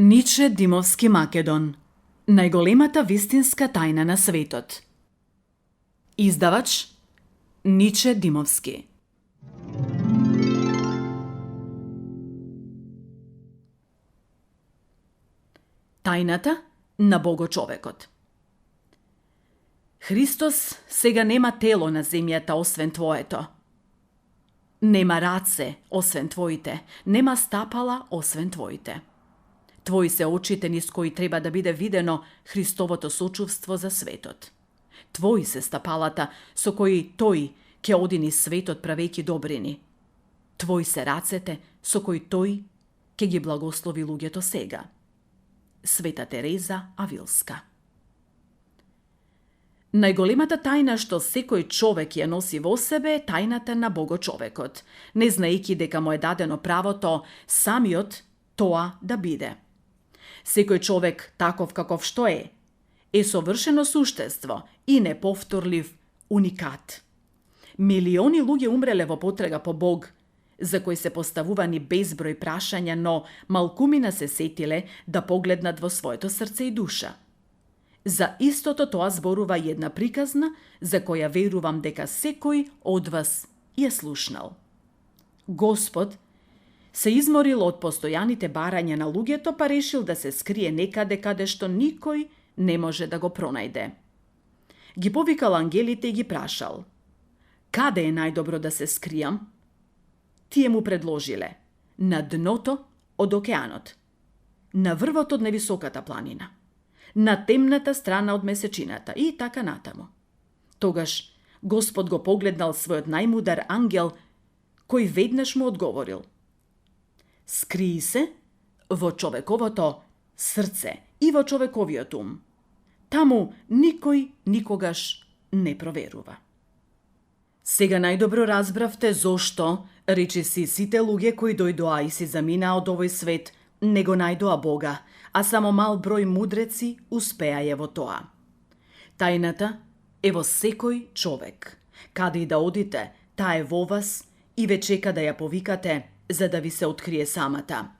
Ниче Димовски Македон. Најголемата вистинска тајна на светот. Издавач Ниче Димовски. Тајната на Богочовекот. Христос сега нема тело на земјата освен твоето. Нема раце освен твоите, нема стапала освен твоите. Твои се очите низ кои треба да биде видено Христовото сочувство за светот. Твои се стапалата со кои тој ќе оди низ светот правејќи добрини. Твои се рацете со кои тој ќе ги благослови луѓето сега. Света Тереза Авилска. Најголемата тајна што секој човек ја носи во себе е тајната на Богочовекот, не знаејќи дека му е дадено правото самиот тоа да биде. Секој човек, таков каков што е совршено суштество и неповторлив уникат. Милиони луѓе умреле во потрага по Бог, за кои се поставувани безброј прашања, но малкумина се сетиле да погледнат во своето срце и душа. За истото тоа зборува една приказна, за која верувам дека секој од вас ја слушнал. Господ се изморил од постојаните барања на луѓето, па решил да се скрие некаде каде што никој не може да го пронајде. Ги повикал ангелите и ги прашал: каде е најдобро да се скријам? Тие му предложиле: на дното од океанот, на врвот од невисоката планина, на темната страна од месечината и така натаму. Тогаш Господ го погледнал својот најмудар ангел, кој веднаш му одговорил: скрии се во човековото срце и во човековиот ум. Таму никој никогаш не проверува. Сега најдобро разбравте зошто, речиси, сите луѓе кои дојдоа и си заминаа од овој свет, не го најдоа Бога, а само мал број мудреци успеаја во тоа. Тајната е во секој човек. Каде и да одите, таа е во вас и ве чека да ја повикате, за да ви се открие самата.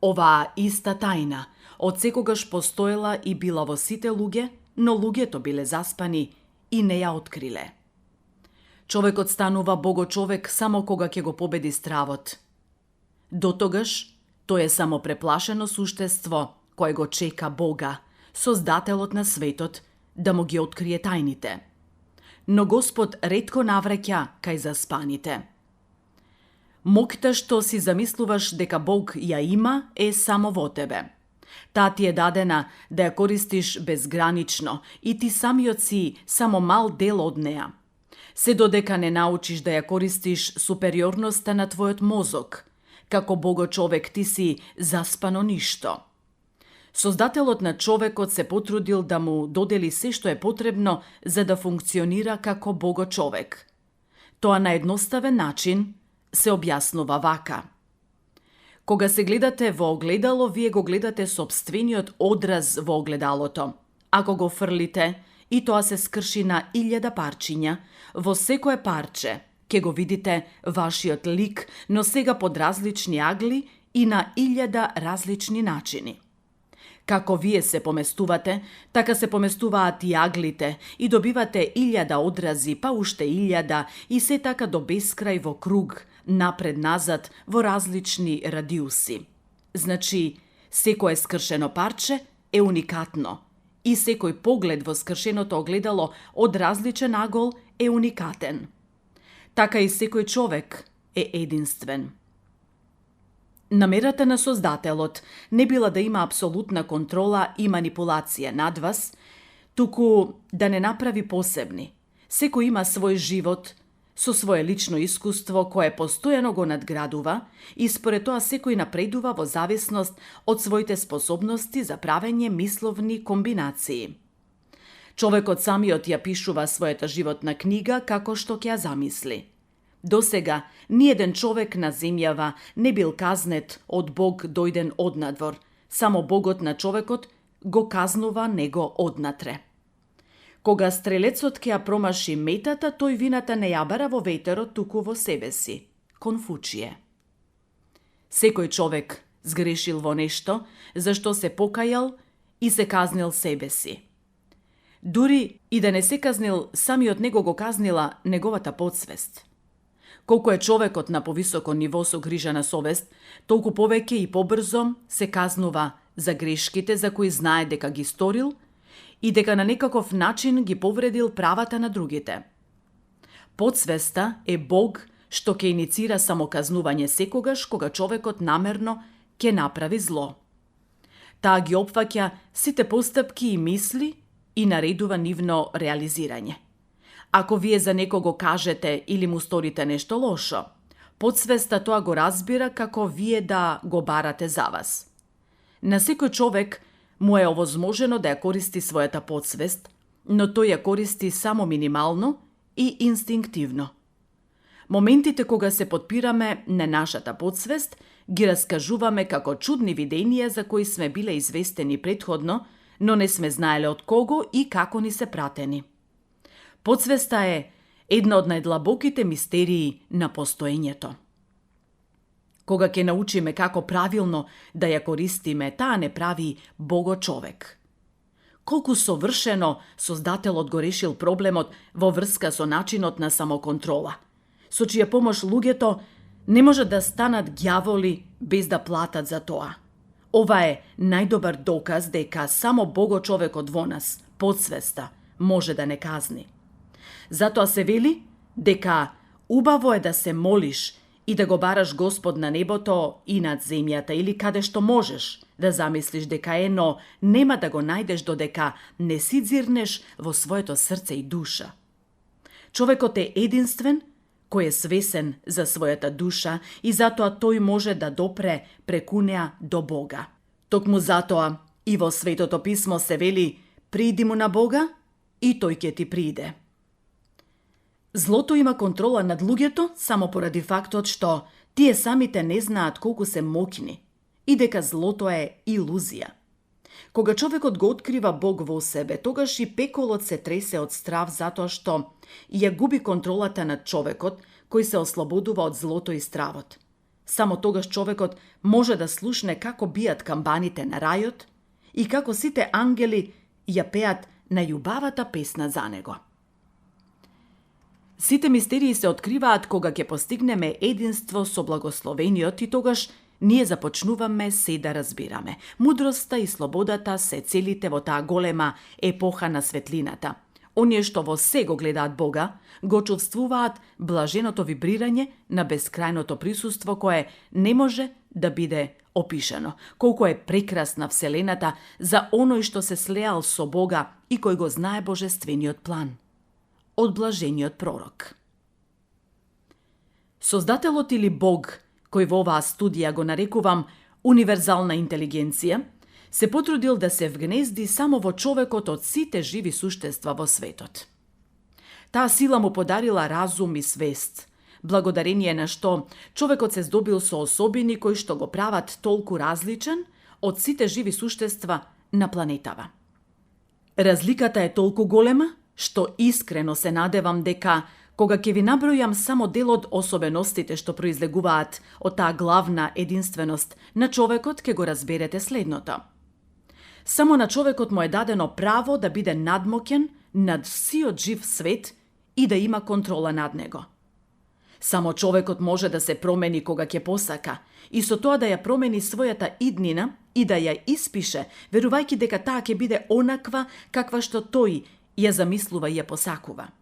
Оваа иста тајна од секогаш постоела и била во сите луѓе, но луѓето биле заспани и не ја откриле. Човекот станува Богочовек само кога ќе го победи стравот. Дотогаш тој е само преплашено суштество кое го чека Бога, Создателот на светот, да му ги открие тајните. Но Господ ретко навраќа кај заспаните. Моќта што си замислуваш дека Бог ја има е само во тебе. Таа ти е дадена да ја користиш безгранично и ти самиот си само мал дел од неа. Се додека не научиш да ја користиш супериорноста на твојот мозок, како Богочовек ти си заспано ништо. Создателот на човекот се потрудил да му додели се што е потребно за да функционира како Богочовек. Тоа на едноставен начин се објаснува вака. Кога се гледате во огледало, вие го гледате сопствениот одраз во огледалото. Ако го фрлите и тоа се скрши на 1000 парчиња, во секое парче ќе го видите вашиот лик, но сега под различни агли и на 1000 различни начини. Како вие се поместувате, така се поместуваат и аглите и добивате 1000 одрази, па уште 1000 и се така до бескрај во круг, напред-назад во различни радиуси. Значи, секое скршено парче е уникатно и секој поглед во скршеното огледало од различен агол е уникатен. Така и секој човек е единствен. Намерата на Создателот не била да има апсолутна контрола и манипулација над вас, туку да не направи посебни. Секој има свој живот, со свое лично искуство кое постојано го надградува и според тоа секој напредува во зависност од своите способности за правење мисловни комбинации. Човекот самиот ја пишува својата животна книга како што ќе ја замисли. Досега, ниеден човек на земјава не бил казнет од Бог дојден однадвор, само Богот на човекот го казнува него однатре. Кога стрелецот ќе ја промаши метата, тој вината не ја бара во ветерот, туку во себе си. Конфучије. Секој човек Сгрешил во нешто, зашто се покајал и се казнил себе си. Дури и да не се казнил, самиот него го казнила неговата подсвест. Колку е човекот на повисоко ниво со грижа на совест, толку повеќе и побрзо се казнува за грешките за кои знае дека ги сторил и дека на некаков начин ги повредил правата на другите. Подсвеста е Бог што ќе иницира самоказнување секогаш кога човекот намерно ќе направи зло. Таа ги опфаќа сите постапки и мисли и наредува нивно реализирање. Ако вие за некого кажете или му сторите нешто лошо, подсвеста тоа го разбира како вие да го барате за вас. На секој човек му е овозможено да ја користи својата подсвест, но тој ја користи само минимално и инстинктивно. Моментите кога се подпираме на нашата подсвест, ги раскажуваме како чудни виденија за кои сме биле известени претходно, но не сме знаеле од кого и како ни се пратени. Подсвеста е една од најдлабоките мистерии на постоењето. Кога ќе научиме како правилно да ја користиме, таа не прави бого-човек. Колку совршено Создателот го решил проблемот во врска со начинот на самоконтрола, со чија помош луѓето не можат да станат ѓаволи без да платат за тоа. Ова е најдобар доказ дека само бого-човекот во нас, подсвеста, може да не казни. Затоа се вели дека убаво е да се молиш и да го бараш Господ на небото и над земјата или каде што можеш да замислиш дека е, но нема да го најдеш додека не си дзирнеш во своето срце и душа. Човекот е единствен кој е свесен за својата душа и затоа тој може да допре преку неа до Бога. Токму затоа и во Светото писмо се вели: приди му на Бога и тој ќе ти приде. Злото има контрола над луѓето само поради фактот што тие самите не знаат колку се моќни и дека злото е илузија. Кога човекот го открива Бог во себе, тогаш и пеколот се тресе од страв затоа што ја губи контролата над човекот кој се ослободува од злото и стравот. Само тогаш човекот може да слушне како бијат камбаните на рајот и како сите ангели ја пеат најубавата песна за него. Сите мистерии се откриваат кога ќе постигнеме единство со благословениот и тогаш ние започнуваме се да разбираме. Мудроста и слободата се целите во таа голема епоха на светлината. Оние што во се го гледаат Бога, го чувствуваат блаженото вибрирање на бескрајното присуство кое не може да биде опишано. Колку е прекрасна Вселената за оној што се слеал со Бога и кој го знае божествениот план. Од блажениот пророк. Создателот или Бог, кој во оваа студија го нарекувам универзална интелигенција, се потрудил да се вгнезди само во човекот од сите живи суштества во светот. Таа сила му подарила разум и свест, благодарение на што човекот се здобил со особини кои што го прават толку различен од сите живи суштества на планетава. Разликата е толку голема, што искрено се надевам дека кога ќе ви набројам само дел од особеностите што произлегуваат од таа главна единственост на човекот, ќе го разберете следното. Само на човекот му е дадено право да биде надмоќен над сиот жив свет и да има контрола над него. Само човекот може да се промени кога ќе посака и со тоа да ја промени својата иднина и да ја испише, верувајќи дека таа ќе биде онаква каква што тој ја замислува и ја посакува.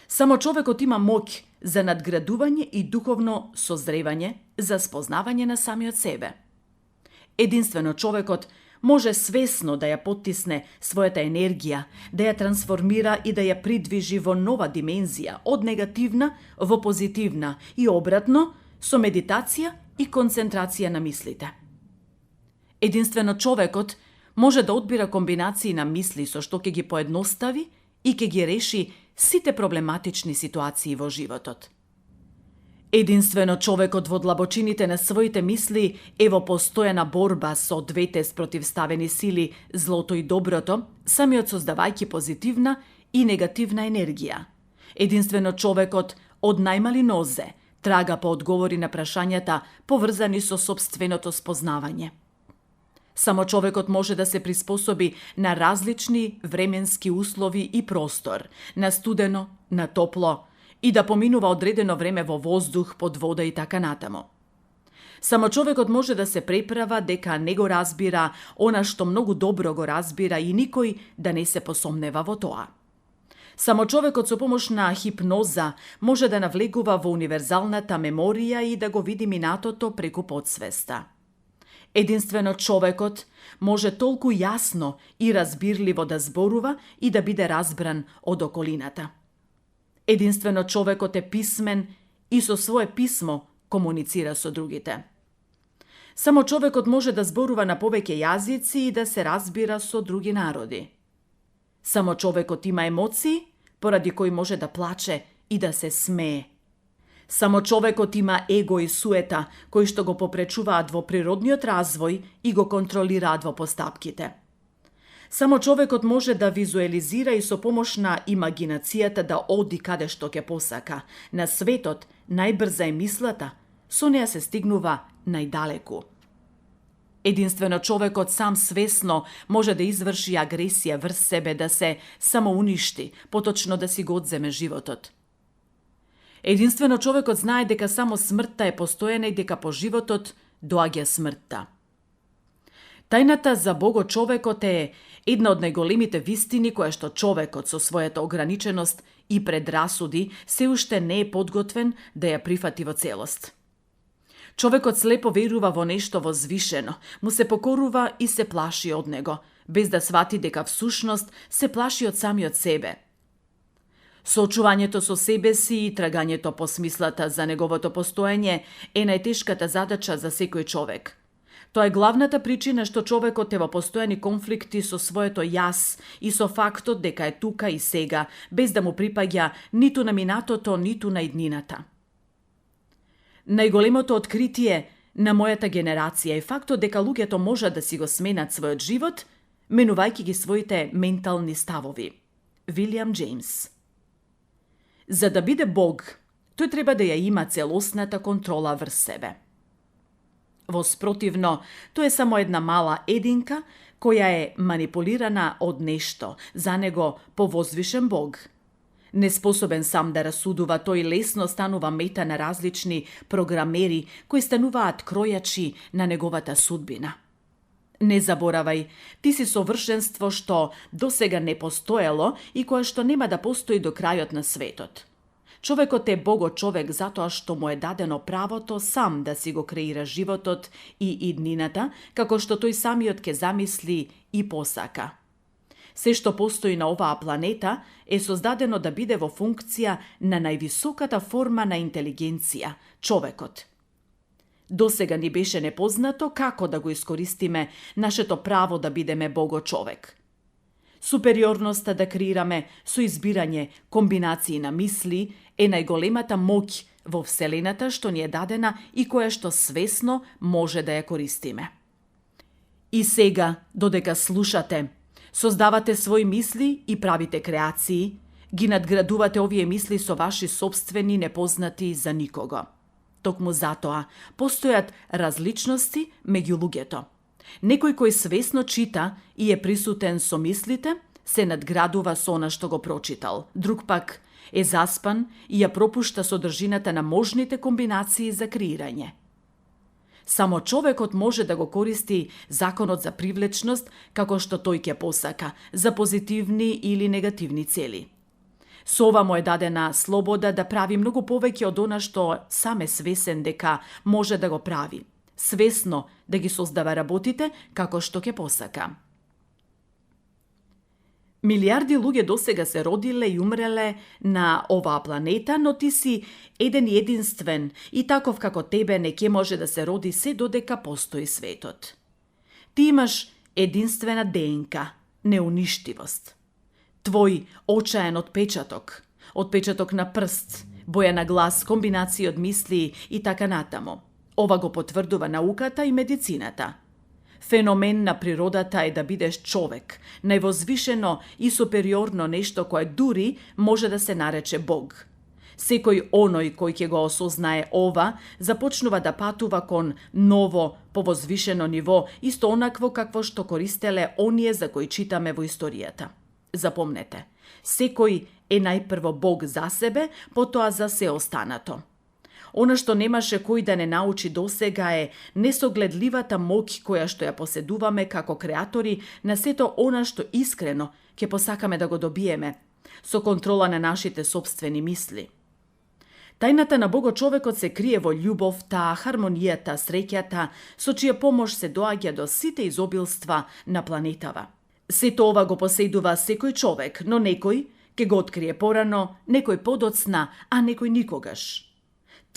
Само човекот има моќ за надградување и духовно созревање, за спознавање на самиот себе. Единствено човекот може свесно да ја поттисне својата енергија, да ја трансформира и да ја придвижи во нова димензија, од негативна во позитивна и обратно, со медитација и концентрација на мислите. Единствено човекот може да одбира комбинации на мисли со што ќе ги поедностави и ќе ги реши сите проблематични ситуации во животот. Единствено човекот во длабочините на своите мисли е во постојана борба со двете спротивставени сили, злото и доброто, самиот создавајќи позитивна и негативна енергија. Единствено човекот од најмали нозе Трага по одговори на прашањата поврзани со сопственото спознавање. Само човекот може да се приспособи на различни временски услови и простор, на студено, на топло, и да поминува одредено време во воздух, под вода и така натаму. Само човекот може да се преправа дека не го разбира она што многу добро го разбира и никој да не се посомнева во тоа. Само човекот со помош на хипноза може да навлегува во универзалната меморија и да го види минатото преку подсвеста. Единствено човекот може толку јасно и разбирливо да зборува и да биде разбран од околината. Единствено човекот е писмен и со свое писмо комуницира со другите. Само човекот може да зборува на повеќе јазици и да се разбира со други народи. Само човекот има емоции, поради кои може да плаче и да се смее. Само човекот има его и суета, кои што го попречуваат во природниот развој и го контролираат во постапките. Само човекот може да визуелизира и со помош на имагинацијата да оди каде што ќе посака. На светот најбрза е мислата, со неа се стигнува најдалеку. Единствено човекот сам свесно може да изврши агресија врз себе, да се самоуништи, поточно да си го одземе животот. Единствено човекот знае дека само смртта е постојана и дека по животот доаѓа смртта. Тајната за Бого човекот е една од најголемите вистини која што човекот со својата ограниченост и предрасуди се уште не е подготвен да ја прифати во целост. Човекот слепо верува во нешто возвишено, му се покорува и се плаши од него, без да свати дека всушност се плаши од самиот себе. Соочувањето со себе си и трагањето по смислата за неговото постоење е најтешката задача за секој човек. Тоа е главната причина што човекот е во постојани конфликти со своето јас и со фактот дека е тука и сега, без да му припаѓа ниту на минатото, ниту на иднината. Најголемото откритие на мојата генерација е фактот дека луѓето можат да си го сменат својот живот, менувајќи ги своите ментални ставови. Вилијам Џејмс. За да биде Бог, тој треба да ја има целосната контрола врз себе. Во спротивно, тоа е само една мала единка која е манипулирана од нешто, за него повозвишен Бог. Неспособен сам да расудува, тој лесно станува мета на различни програмери кои стануваат кројачи на неговата судбина. Не заборавај, ти си совршенство што досега не постоело и кое што нема да постои до крајот на светот. Човекот е Бого човек затоа што му е дадено правото сам да си го креира животот и иднината, како што тој самиот ке замисли и посака. Се што постои на оваа планета е создадено да биде во функција на највисоката форма на интелигенција – човекот. Досега ни беше непознато како да го искористиме нашето право да бидеме Бого човек. Супериорноста да креираме со избирање комбинации на мисли е најголемата моќ во Вселената што ни е дадена и која што свесно може да ја користиме. И сега, додека слушате, создавате своји мисли и правите креации, ги надградувате овие мисли со ваши собствени непознати за никого. Токму затоа постојат различности меѓу луѓето. Некој кој свесно чита и е присутен со мислите, се надградува со она што го прочитал. Друг пак е заспан и ја пропушта содржината на можните комбинации за креирање. Само човекот може да го користи законот за привлечност како што тој ќе посака, за позитивни или негативни цели. Со ова му е дадена слобода да прави многу повеќе од она што сам е свесен дека може да го прави. Свесно да ги создава работите како што ќе посака. Милиарди луѓе досега се родиле и умреле на оваа планета, но ти си еден и единствен и таков како тебе не ќе може да се роди се додека постои светот. Ти имаш единствена ДНК, неуништивост. Твој очаен отпечаток на прст, боја на глас, комбинација од мисли и така натаму. Ова го потврдува науката и медицината. Феномен на природата е да бидеш човек, највозвишено и супериорно нешто кое дури може да се нарече Бог. Секој оној кој ќе го осознае ова, започнува да патува кон ново, повозвишено ниво, исто онакво какво што користеле оние за кои читаме во историјата. Запомнете, секој е најпрво Бог за себе, потоа за се останато. Она што немаше кој да не научи досега е несогледливата моќ која што ја поседуваме како креатори на сето она што искрено ќе посакаме да го добиеме, со контрола на нашите собствени мисли. Тајната на Богочовекот се крие во љубовта, хармонијата, среќата, со чија помош се доаѓа до сите изобилства на планетава. Сето ова го поседува секој човек, но некој ќе го открие порано, некој подоцна, а некој никогаш.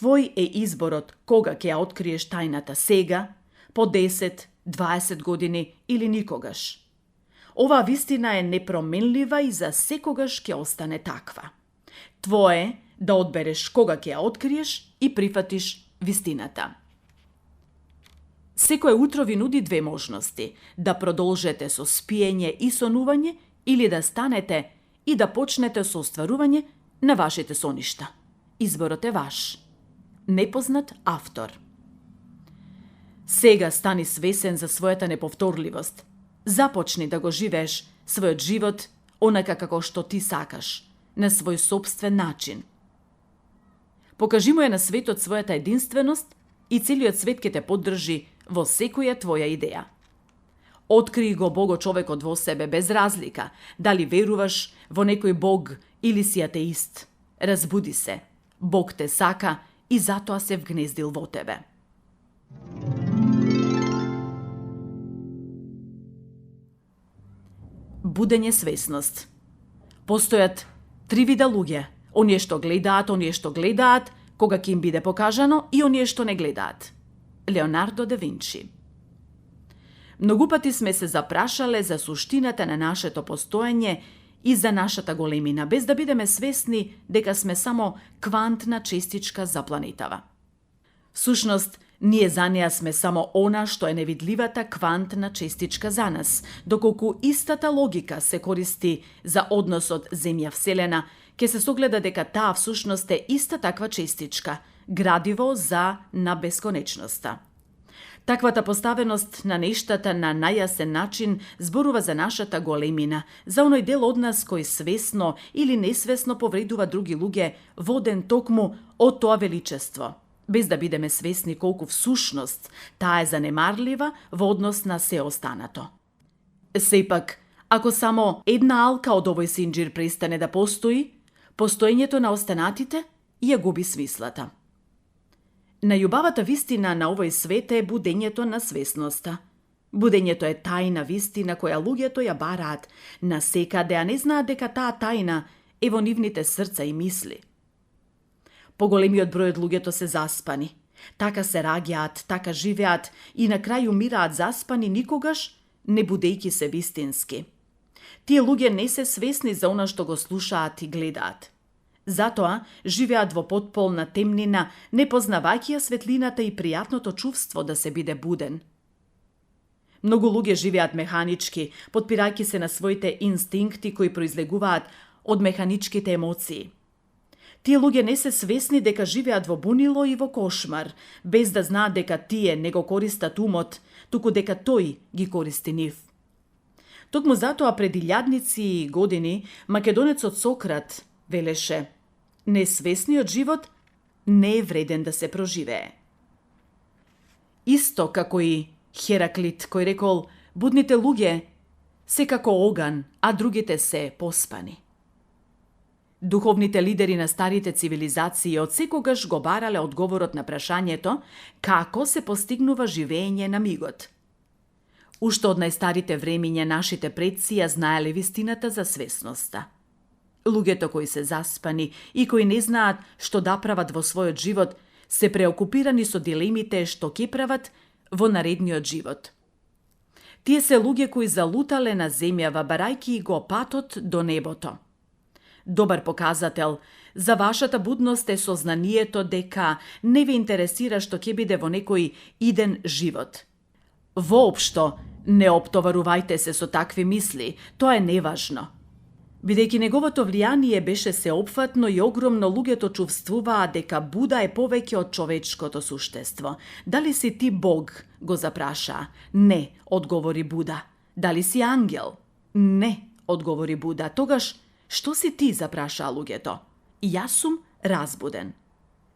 Твој е изборот кога ќе ја откриеш тајната сега, по 10, 20 години или никогаш. Оваа вистина е непроменлива и за секогаш ќе остане таква. Твое да одбереш кога ќе ја откриеш и прифатиш вистината. Секое утро ви нуди две можности: да продолжете со спиење и сонување или да станете и да почнете со остварување на вашите соништа. Изборот е ваш. Непознат автор. Сега стани свесен за својата неповторливост. Започни да го живееш својот живот онака како што ти сакаш, на свој собствен начин. Покажи му ја на светот својата единственост и целиот свет ќе те поддржи во секоја твоја идеја. Откри го Богочовекот во себе без разлика, дали веруваш во некој Бог или си атеист. Разбуди се. Бог те сака и затоа се вгнездил во тебе. Будење свесност. Постојат три вида луѓе: оние што гледаат кога ќе им биде покажано, и оние што не гледаат. Леонардо да Винчи. Многу пати сме се запрашале за суштината на нашето постоење и за нашата големина, без да бидеме свесни дека сме само квантна честичка за планетава. Всушност, ние за неа сме само она што е невидливата квантна честичка за нас, доколку истата логика се користи за односот Земја-Вселена, ќе се согледа дека таа всушност е иста таква честичка, градиво за на бесконечноста. Таквата поставеност на нештата на најасен начин зборува за нашата големина, за оној дел од нас кој свесно или несвесно повредува други луѓе, воден токму од тоа величество, без да бидеме свесни колку всушност таа е занемарлива во однос на се останато. Сепак, ако само една алка од овој синџир престане да постои, постоењето на останатите ја губи смислата. Најубавата вистина на овој свет е будењето на свесноста. Будењето е тајна вистина која луѓето ја бараат насекаде, а не знаат дека таа тајна е во нивните срца и мисли. Поголемиот број од луѓето се заспани. Така се раѓаат, така живеат и на крај умираат заспани, никогаш не будејќи се вистински. Тие луѓе не се свесни за она што го слушаат и гледаат. Затоа живеат во потполна темнина, не познавајќи ја светлината и пријатното чувство да се биде буден. Многу луѓе живеат механички, потпирајќи се на своите инстинкти кои произлегуваат од механичките емоции. Тие луѓе не се свесни дека живеат во бунило и во кошмар, без да знаат дека тие не го користат умот, туку дека тој ги користи нив. Токму затоа пред илјадници години македонецот Сократ велеше: несвесниот живот не е вреден да се проживее. Исто како и Хераклит кој рекол: будните луѓе се како оган, а другите се поспани. Духовните лидери на старите цивилизации од секогаш го барале одговорот на прашањето како се постигнува живење на мигот. Уште од најстарите времиња нашите предци ја знаеле вистината за свесноста. Луѓето кои се заспани и кои не знаат што да прават во својот живот, се преокупирани со дилемите што ќе прават во наредниот живот. Тие се луѓе кои залутале на земјава барајки го патот до небото. Добар показател за вашата будност е сознанието дека не ве интересира што ќе биде во некој иден живот. Воопшто не оптоварувајте се со такви мисли, тоа е неважно. Бидејќи неговото влијание беше сеопфатно и огромно, луѓето чувствуваа дека Буда е повеќе од човечкото суштество. Дали си ти Бог? Го запраша. Не, одговори Буда. Дали си ангел? Не, одговори Буда. Тогаш, што си ти? Запрашаа луѓето. Јас сум разбуден.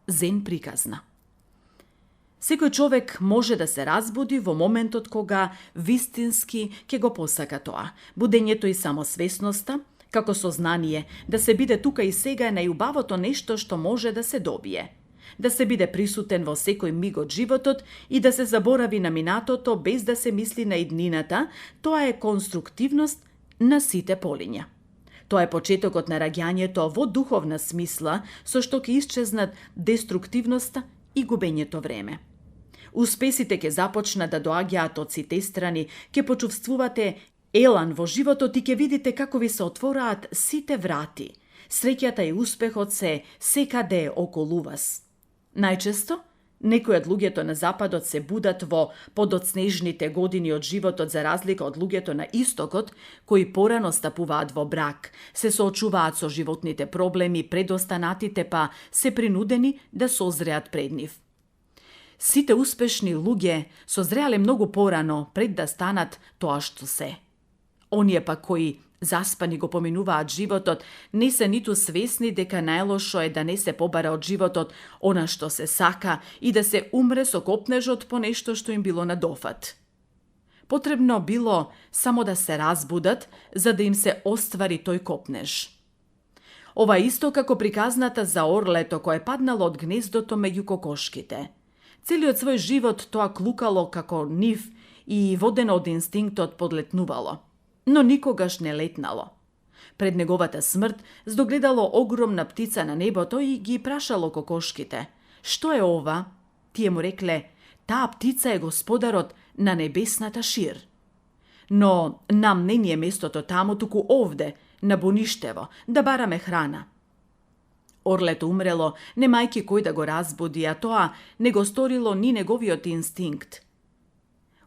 Зен приказна. Секој човек може да се разбуди во моментот кога вистински ќе го посака тоа. Будењето и самосвесноста, како сознание, да се биде тука и сега е најубавото нешто што може да се добие. Да се биде присутен во секој миг од животот и да се заборави на минатото без да се мисли на иднината, тоа е конструктивност на сите полиња. Тоа е почетокот на раѓањето во духовна смисла, со што ќе исчезнат деструктивноста и губењето време. Успесите ќе започнат да доаѓаат од сите страни, ќе почувствувате елан во животот и ќе видите како ви се отвораат сите врати. Среќата и успехот се секаде околу вас. Најчесто, некои од луѓето на Западот се будат во подоцнежните години од животот за разлика од луѓето на Истокот, кои порано стапуваат во брак, се соочуваат со животните проблеми, предостанатите па се принудени да созреат пред нив. Сите успешни луѓе созреале многу порано пред да станат тоа што се. Оние па кои заспани го поминуваат животот, не се ниту свесни дека најлошо е да не се побара од животот она што се сака и да се умре со копнежот по нешто што им било на дофат. Потребно било само да се разбудат, за да им се оствари тој копнеж. Ова исто како приказната за орлето кое паднало од гнездото меѓу кокошките. Целиот свој живот тоа клукало како нив и водено од инстинктот подлетнувало, но никогаш не летнало. Пред неговата смрт здогледало огромна птица на небото и ги прашало кокошките. Што е ова? Тие му рекле, таа птица е господарот на небесната шир. Но нам не ни е местото таму, туку овде, на боништево, да бараме храна. Орлето умрело, немајки кој да го разбуди, а тоа не го сторило ни неговиот инстинкт.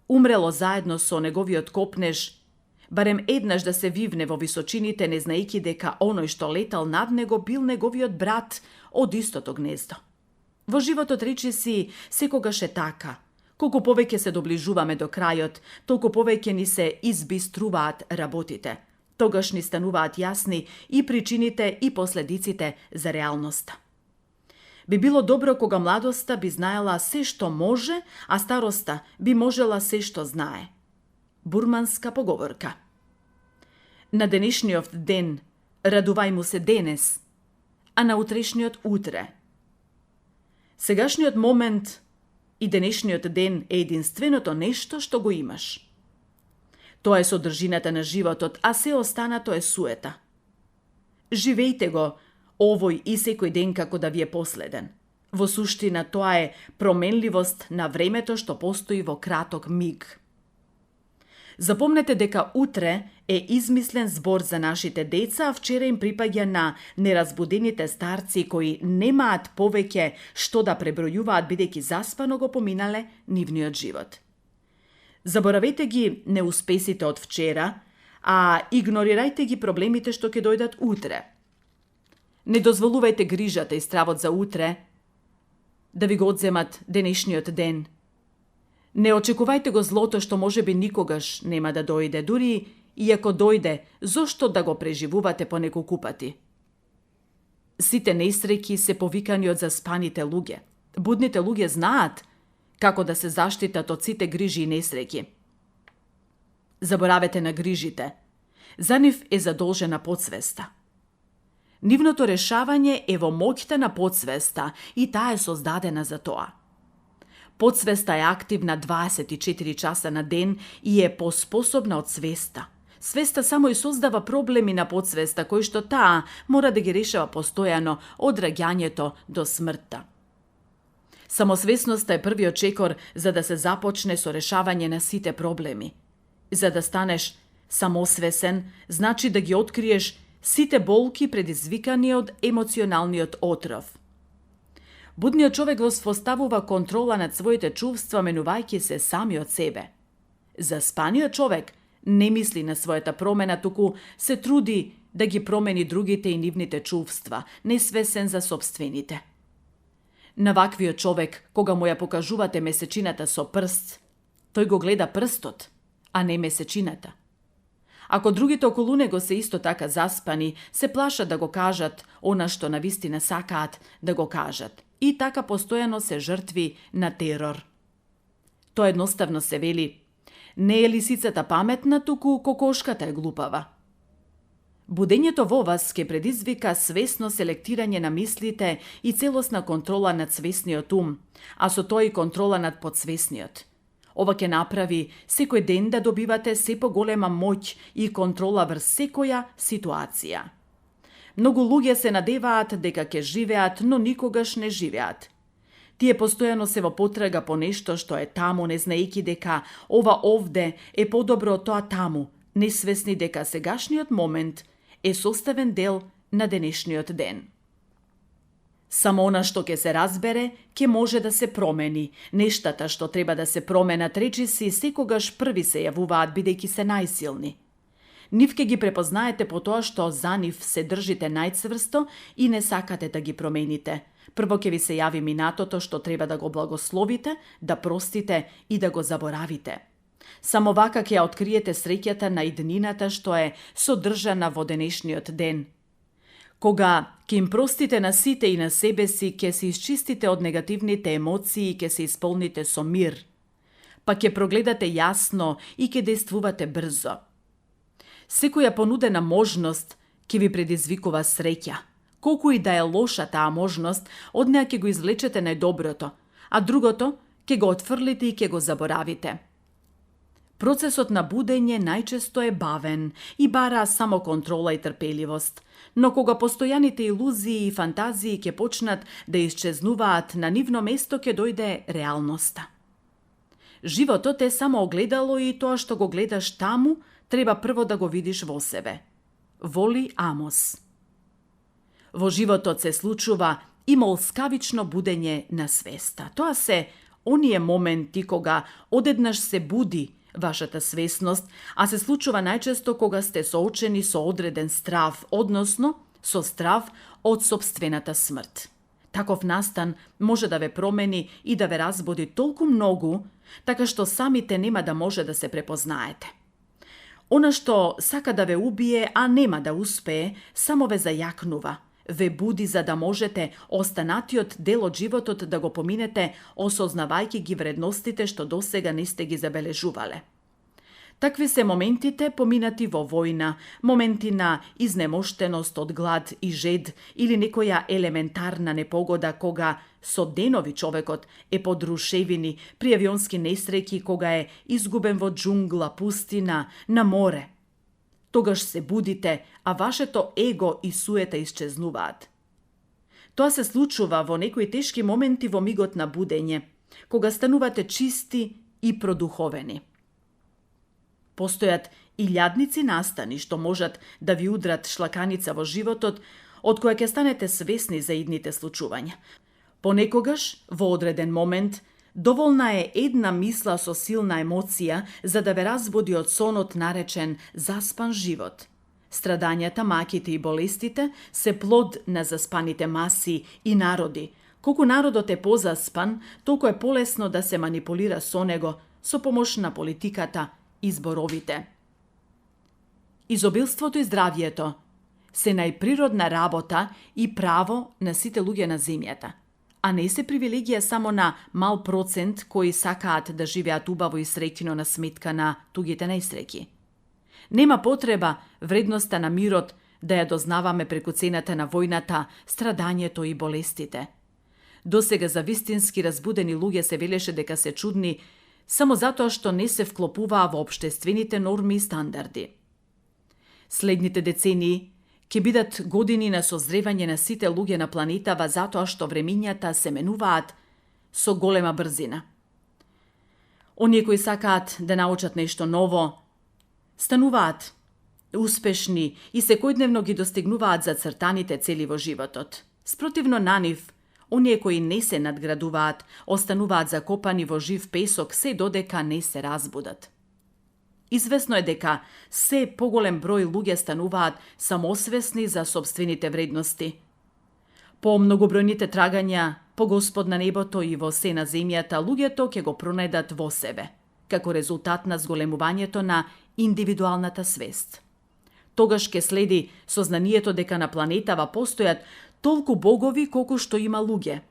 Умрело заедно со неговиот копнеж, барем еднаш да се вивне во височините, не знаејќи дека оној што летал над него бил неговиот брат од истото гнездо. Во животот речиси секогаш е така. Колку повеќе се доближуваме до крајот, толку повеќе ни се избиструваат работите. Тогаш ни стануваат јасни и причините и последиците за реалноста. Би било добро кога младоста би знаела се што може, а староста би можела се што знае. Бурманска поговорка. На денешниот ден радувај му се денес, а на утрешниот утре. Сегашниот момент и денешниот ден е единственото нешто што го имаш. Тоа е содржината на животот, а се останато е суета. Живејте го овој и секој ден како да ви е последен. Во суштина тоа е променливост на времето што постои во краток миг. Запомнете дека утре е измислен збор за нашите деца, а вчера им припаѓа на неразбудените старци кои немаат повеќе што да пребројуваат бидејќи заспано го поминале нивниот живот. Заборавете ги неуспесите од вчера, а игнорирајте ги проблемите што ќе дојдат утре. Не дозволувајте грижата и стравот за утре да ви го одземат денешниот ден. Не очекувајте го злото што можеби никогаш нема да дојде, дури и ако дојде, зошто да го преживувате по неколку пати? Сите несреќи се повикани од заспаните луѓе. Будните луѓе знаат како да се заштитат од сите грижи и несреќи. Заборавете на грижите. За нив е задолжена подсвеста. Нивното решавање е во моќта на подсвеста и таа е создадена за тоа. Подсвеста е активна 24 часа на ден и е поспособна од свеста. Свеста само и создава проблеми на подсвеста, кои што таа мора да ги решава постојано од раѓањето до смртта. Самосвесноста е првиот чекор за да се започне со решавање на сите проблеми. За да станеш самосвесен, значи да ги откриеш сите болки предизвикани од емоционалниот отров. Будниот човек воспоставува контрола над своите чувства, менувајќи се сами од себе. Заспаниот човек не мисли на својата промена, туку се труди да ги промени другите и нивните чувства, несвесен за собствените. На ваквиот човек, кога му ја покажувате месечината со прст, тој го гледа прстот, а не месечината. Ако другите околу него се исто така заспани, се плашат да го кажат она што навистина сакаат да го кажат. И така постојано се жртви на терор. Тоа едноставно се вели: не е лисицата паметна, туку кокошката е глупава. Будењето во вас ќе предизвика свесно селектирање на мислите и целосна контрола над свесниот ум, а со тоа и контрола над подсвесниот. Ова ќе направи секој ден да добивате се поголема моќ и контрола врз секоја ситуација. Многу луѓе се надеваат дека ќе живеат, но никогаш не живеат. Тие постојано се во потрага по нешто што е таму, не знаејќи дека ова овде е подобро од тоа таму, несвесни дека сегашниот момент е составен дел на денешниот ден. Само она што ќе се разбере, ќе може да се промени. Нештата што треба да се променат речиси секогаш први се јавуваат бидејќи се најсилни. Нив ќе ги препознаете по тоа што за нив се држите најцврсто и не сакате да ги промените. Прво ќе ви се јави минатото што треба да го благословите, да простите и да го заборавите. Само вака ќе ја откриете среќата на иднината што е содржана во денешниот ден. Кога ќе им простите на сите и на себе си, ќе се исчистите од негативните емоции и ќе се исполните со мир. Па ќе прогледате јасно и ќе действувате брзо. Секоја понудена можност ќе ви предизвикува среќа. Колку и да е лоша таа можност, од неа ќе го извлечете најдоброто, а другото ќе го отфрлите и ќе го заборавите. Процесот на будење најчесто е бавен и бара само контрола и трпеливост, но кога постојаните илузии и фантазии ќе почнат да исчезнуваат, на нивно место ќе дојде реалноста. Животот е само огледало и тоа што го гледаш таму, треба прво да го видиш во себе. Воли Амос. Во животот се случува и молскавично будење на свеста. Тоа се оние моменти кога одеднаш се буди вашата свесност, а се случува најчесто кога сте соочени со одреден страв, односно со страв од сопствената смрт. Таков настан може да ве промени и да ве разбуди толку многу, така што самите нема да може да се препознаете. Она што сака да ве убие, а нема да успее, само ве зајакнува, ве буди за да можете останатиот дел од животот да го поминете, осознавајќи ги вредностите што досега не сте ги забележувале. Такви се моментите поминати во војна, моменти на изнемоштеност од глад и жед или некоја елементарна непогода кога со денови човекот е под рушевини, при авионски несреќи кога е изгубен во џунгла, пустина, на море. Тогаш се будите, а вашето его и суета исчезнуваат. Тоа се случува во некои тешки моменти во мигот на будење, кога станувате чисти и продуховени. Постојат илјадници настани што можат да ви удрат шлаканица во животот, од која ќе станете свесни за идните случувања. Понекогаш, во одреден момент, доволна е една мисла со силна емоција за да ве разбуди од сонот наречен заспан живот. Страдањата, маките и болестите се плод на заспаните маси и народи. Колку народот е позаспан, толку е полесно да се манипулира со него со помош на политиката и зборовите. Изобилството и здравието се најприродна работа и право на сите луѓе на земјата, а не се привилегија само на мал процент кои сакаат да живеат убаво и среќно на сметка на тугите најсреќи. Нема потреба вредноста на мирот да ја дознаваме преку цената на војната, страдањето и болестите. Досега за вистински разбудени луѓе се велеше дека се чудни само затоа што не се вклопуваа во општествените норми и стандарди. Следните децении ќе бидат години на созревање на сите луѓе на планетава затоа што времињата се менуваат со голема брзина. Оние кои сакаат да научат нешто ново, стануваат успешни и секојдневно ги достигнуваат зацртаните цели во животот. Спротивно на нив, оние кои не се надградуваат, остануваат закопани во жив песок се додека не се разбудат. Известно е дека се поголем број луѓе стануваат самосвесни за собствените вредности. По многобројните трагања по Господ на небото и во се на земјата, луѓето ќе го пронајдат во себе, како резултат на зголемувањето на индивидуалната свест. Тогаш ќе следи сознанието дека на планетава постојат толку богови колку што има луѓе.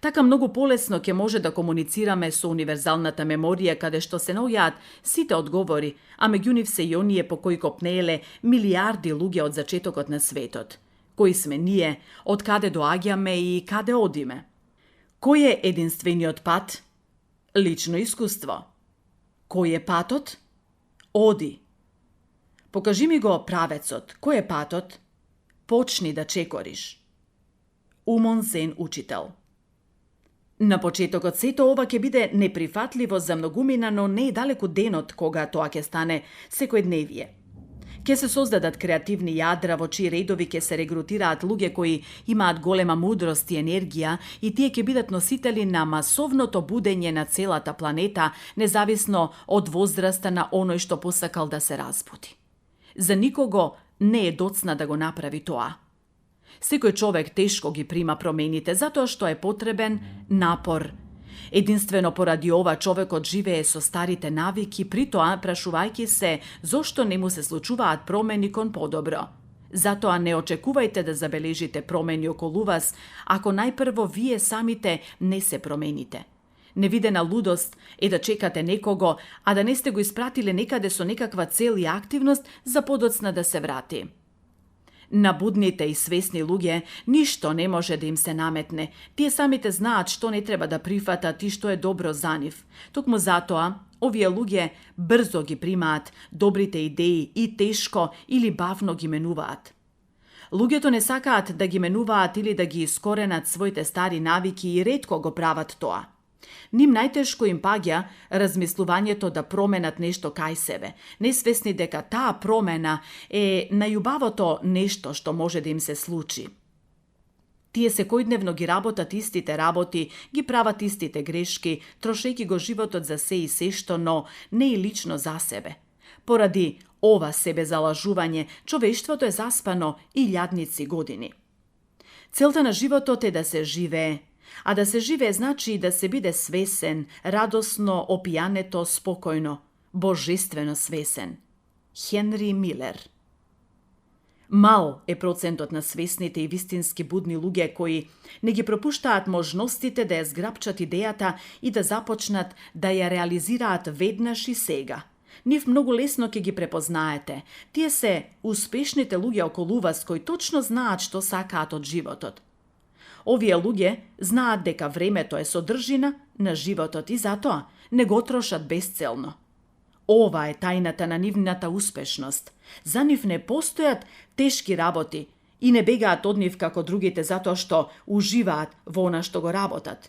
Така многу полесно ќе може да комуницираме со универзалната меморија каде што се наоѓаат сите одговори, а меѓу нив се и оние по кои копнееле милиарди луѓе од зачетокот на светот. Кои сме ние, од каде доаѓаме и каде одиме? Кој е единствениот пат? Лично искуство. Кој е патот? Оди. Покажи ми го правецот. Кој е патот? Почни да чекориш. Умон Зен учител. На почетокот сето ова ќе биде неприфатливо за многумина, но не е далеку денот кога тоа ќе стане секојдневие. Ќе се создадат креативни јадра во чии редови ќе се регрутираат луѓе кои имаат голема мудрост и енергија и тие ќе бидат носители на масовното будење на целата планета, независно од возраста на оној што посакал да се разбуди. За никого не е доцна да го направи тоа. Секој човек тешко ги прима промените, затоа што е потребен напор. Единствено поради ова човекот живее со старите навики, притоа прашувајќи се зошто не му се случуваат промени кон подобро. Затоа не очекувајте да забележите промени околу вас, ако најпрво вие самите не се промените. Невидена лудост е да чекате некого, а да не сте го испратиле некаде со некаква цел и активност за подоцна да се врати. На будните и свесни луѓе ништо не може да им се наметне. Тие самите знаат што не треба да прифатат и што е добро за нив. Токму затоа, овие луѓе брзо ги примаат добрите идеи и тешко или бавно ги менуваат. Луѓето не сакаат да ги менуваат или да ги искоренат своите стари навики и ретко го прават тоа. Ним најтешко им паѓа размислувањето да променат нешто кај себе, несвесни дека таа промена е најубавото нешто што може да им се случи. Тие секојдневно ги работат истите работи, ги прават истите грешки, трошејќи го животот за се и сешто, но не и лично за себе. Поради ова себезалажување, човештвото е заспано и илјадници години. Целта на животот е да се живее, а да се живее значи и да се биде свесен, радосно, опијането, спокојно, божествено свесен. Хенри Милер. Мал е процентот на свесните и вистински будни луѓе кои не ги пропуштаат можностите да ја зграпчат идејата и да започнат да ја реализираат веднаш и сега. Нив многу лесно ќе ги препознаете. Тие се успешните луѓе околу вас кои точно знаат што сакаат од животот. Овие луѓе знаат дека времето е содржина на животот и затоа не го трошат безцелно. Ова е тајната на нивната успешност. За нив не постојат тешки работи и не бегаат од нив како другите затоа што уживаат во она што го работат.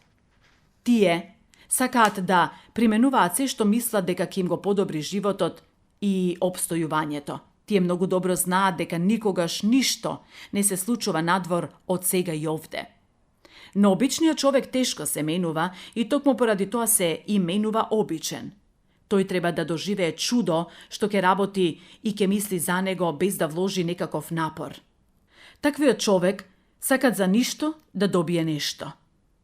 Тие сакаат да применуваат се што мислат дека ќе им го подобри животот и опстојувањето. Тие многу добро знаат дека никогаш ништо не се случува надвор од сега и овде. Но обичниот човек тешко се менува и токму поради тоа се именува обичен. Тој треба да доживее чудо што ќе работи и ќе мисли за него без да вложи некаков напор. Таквиот човек сакат за ништо да добие нешто.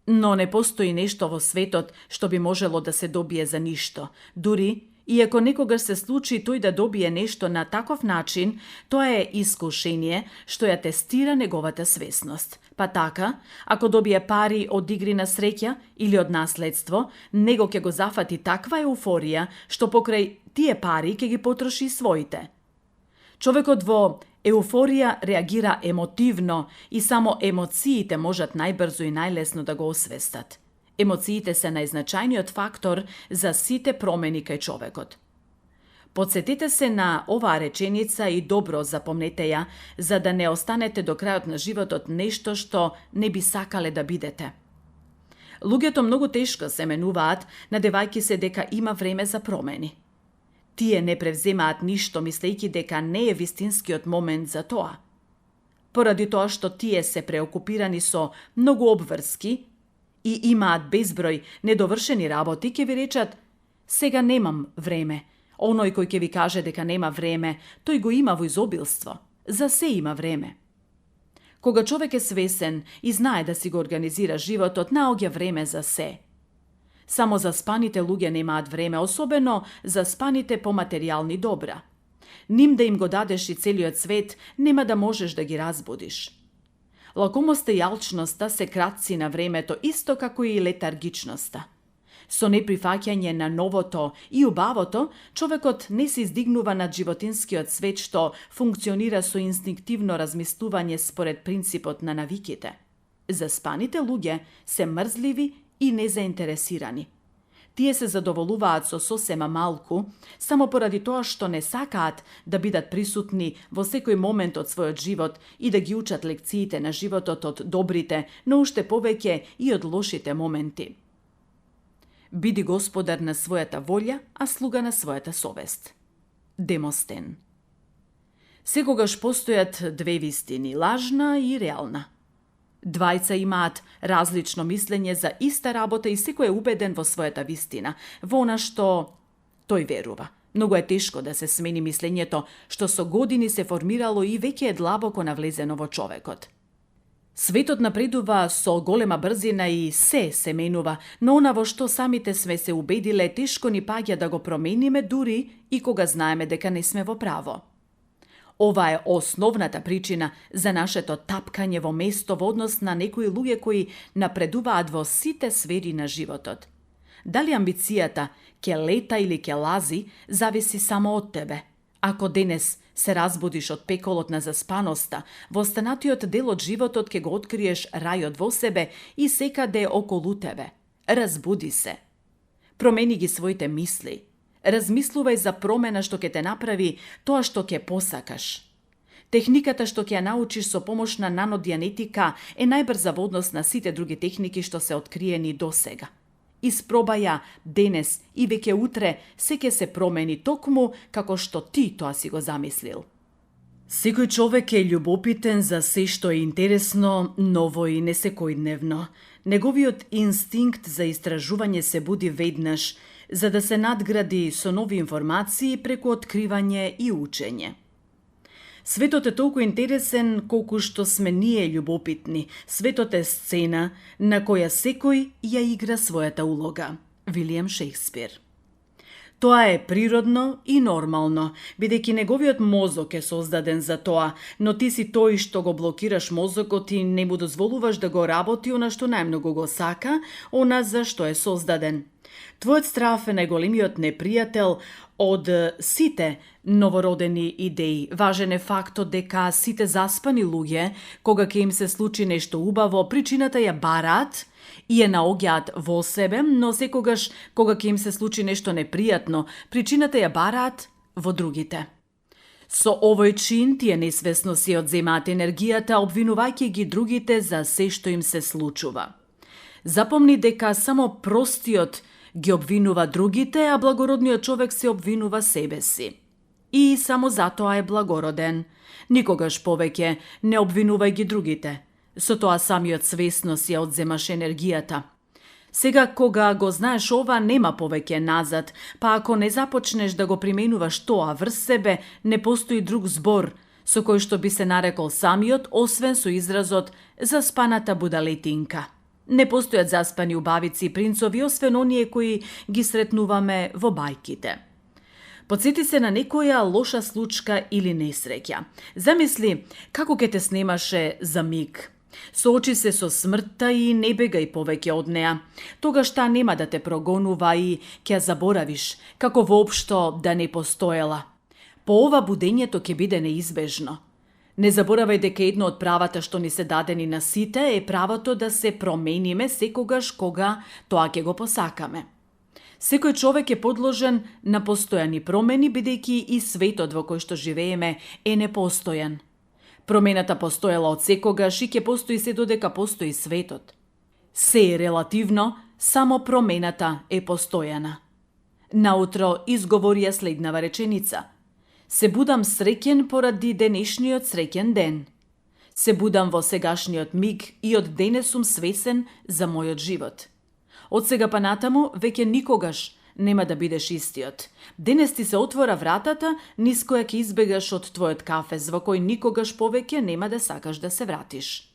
Но не постои нешто во светот што би можело да се добие за ништо. Дури и ако некогаш се случи тој да добие нешто на таков начин, тоа е искушение што ја тестира неговата свесност. Па така, ако добие пари од игри на среќа или од наследство, него ќе го зафати таква еуфорија што покрај тие пари ќе ги потроши своите. Човекот во еуфорија реагира емотивно и само емоциите можат најбрзо и најлесно да го освестат. Емоциите се најзначајниот фактор за сите промени кај човекот. Подсетете се на оваа реченица и добро запомнете ја, за да не останете до крајот на животот нешто што не би сакале да бидете. Луѓето многу тешко се менуваат, надевајќи се дека има време за промени. Тие не превземаат ништо, мислејќи дека не е вистинскиот момент за тоа. Поради тоа што тие се преокупирани со многу обврски и имаат безброј недовршени работи, ќе ви речат: сега немам време, Оној кој ќе ви каже дека нема време, тој го има во изобилство. За се има време. Кога човек е свесен и знае да си го организира животот, наоѓа време за се. Само заспаните луѓе немаат време, особено заспаните по материјални добра. Ним да им го дадеш и целиот свет, нема да можеш да ги разбудиш. Лакомоста и алчноста се кратци на времето, исто како и летаргичноста. Со неприфаќање на новото и убавото, човекот не се издигнува над животинскиот свет што функционира со инстинктивно размислување според принципот на навиките. Заспаните луѓе се мрзливи и незаинтересирани. Тие се задоволуваат со сосема малку, само поради тоа што не сакаат да бидат присутни во секој момент од својот живот и да ги учат лекциите на животот од добрите, но уште повеќе и од лошите моменти. Биди господар на својата волја, а слуга на својата совест. Демостен. Секогаш постојат две вистини, лажна и реална. Двајца имаат различно мислење за иста работа и секој е убеден во својата вистина, во она што тој верува. Многу е тешко да се смени мислењето што со години се формирало и веќе е длабоко навлезено во човекот. Светот напредува со голема брзина и се менува, но она во што самите сме се убедиле тешко ни паѓа да го промениме дури и кога знаеме дека не сме во право. Ова е основната причина за нашето тапкање во место во однос на некои луѓе кои напредуваат во сите сфери на животот. Дали амбицијата ќе лета или ќе лази, зависи само од тебе. Ако денес се разбудиш од пеколот на заспаноста, во останатиот дел од животот ќе го откриеш рајот во себе и секаде околу тебе. Разбуди се. Промени ги своите мисли. Размислувај за промена што ќе те направи тоа што ќе посакаш. Техниката што ќе ја научиш со помош на нанодианетика е најбрза во однос на сите други техники што се откриени досега. Испробај ја денес и веќе утре се ќе се промени токму како што ти тоа си го замислил. Секој човек е љубопитен за се што е интересно, ново и несекојдневно. Неговиот инстинкт за истражување се буди веднаш, за да се надгради со нови информации преку откривање и учење. Светот е толку интересен колку што сме ние љубопитни. Светот е сцена на која секој ја игра својата улога. Вилијам Шекспир. Тоа е природно и нормално, бидејќи неговиот мозок е создаден за тоа, но ти си тој што го блокираш мозокот и не му дозволуваш да го работи она што најмногу го сака, она за што е создаден. Твојот страф е најголемиот непријател од сите новородени идеи. Важен е фактот дека сите заспани луѓе, кога ќе им се случи нешто убаво, причината ја бараат и ја наоѓаат во себе, но секогаш кога ќе им се случи нешто непријатно, причината ја бараат во другите. Со овој чин тие несвесно си одземаат енергијата, обвинувајќи ги другите за се што им се случува. Запомни дека само простиот ги обвинува другите, а благородниот човек се обвинува себе си. И само затоа е благороден. Никогаш повеќе не обвинувај ги другите. Со тоа самиот свесно си ја одземаш енергијата. Сега кога го знаеш ова, нема повеќе назад, па ако не започнеш да го применуваш тоа врз себе, не постои друг збор со кој што би се нарекол самиот, освен со изразот заспаната будалетинка. Не постојат заспани убавици и принцови, освен оние кои ги сретнуваме во бајките. Подсети се на некоја лоша случка или несреќа. Замисли како ќе те снемаше за миг. Соочи се со смртта и не бегај повеќе од неа. Тогаш таа нема да те прогонува и ќе заборавиш, како воопшто да не постоела. По ова будењето ќе биде неизбежно. Не заборавај дека едно од правата што ни се дадени на сите е правото да се промениме секогаш кога тоа ќе го посакаме. Секој човек е подложен на постојани промени, бидејќи и светот во кој што живееме е непостојан. Промената постоела од секогаш и ќе постои се додека постои светот. Се е релативно, само промената е постојана. Наутро изговори ја следнава реченица. Се будам среќен поради денешниот среќен ден. Се будам во сегашниот миг и од денес сум свесен за мојот живот. Од сега па натаму веќе никогаш нема да бидеш истиот. Денес ти се отвора вратата низ која ќе избегаш од твојот кафез, во кој никогаш повеќе нема да сакаш да се вратиш.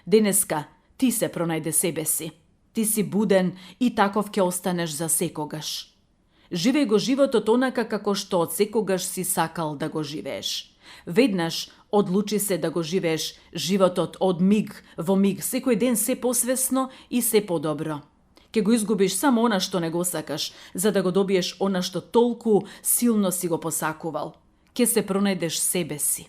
Денеска ти се пронајде себе си. Ти си буден и таков ќе останеш за секогаш. Живеј го животот онака како што од секогаш си сакал да го живееш. Веднаш одлучи се да го живееш животот од миг во миг, секој ден се посвесно и се подобро. Ке го изгубиш само она што не го сакаш, за да го добиеш она што толку силно си го посакувал. Ке се пронајдеш себе си.